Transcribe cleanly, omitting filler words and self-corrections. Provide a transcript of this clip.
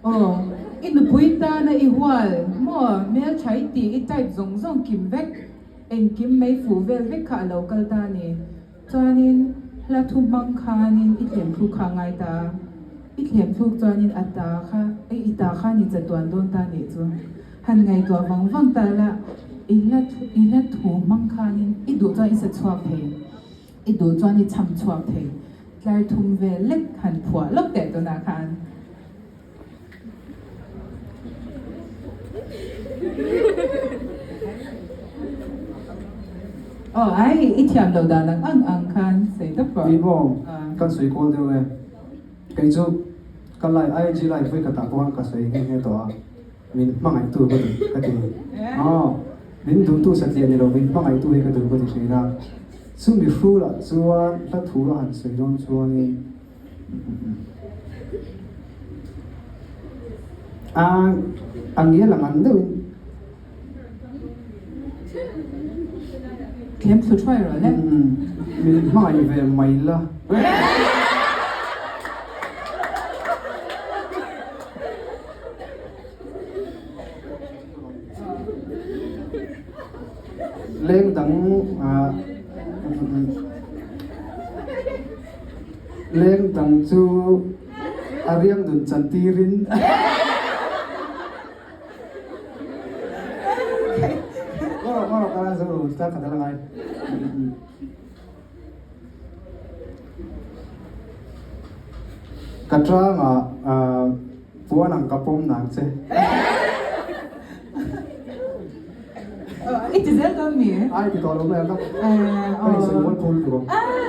Aw, i nupui tana i hual maw hmeltha i tih i type zawng zawng kim vek, engkim mei fuh vel vek kha a lo kal ta a ni. Chuanin hla thu hmang khanin i thlem thluk kha a ngai ta a, i thlem thluk chuanin a ta kha, ei i ta kha ni chatuan dawn ta nih chu. Han ngaihtuah vang vang ta la, i hla i hla thu hmang khanin i duh chuan i sa chhuak thei, i duh chuan i chham chhuak thei, tlar thum vel lek han phuah lawk teh tunah khan. Aw ai, i thiam lo dan ang ang ang khan sawi tawp rawh. Ni maw? Kan sawi kual deuh e. Kei chu ka live, IG live vawi khatah pawh khan ka sawi nghe nghe tawh a, min hmangaihtu ka duh ka ti. Aw, min duhtu satliah ni lo, min hmangaihtu hi ka duh ka ti thin a. Chumi hrulah chuan hla thu a han sawi dawn chuanin, A a ngial ang ang deuhin. Thlem thlu thuai rawh le. Min hmangaih ve mai la. Leng dang Leng dang chu a riang dun chan tirin. Ngawrh ngawrh ka la zo lo ta ka la ngai. Ka tangah puan ang ka pawm nang che. I ti zel dawn mi? Ai ti tawh lo mai a ka ka insawi mual phul tur.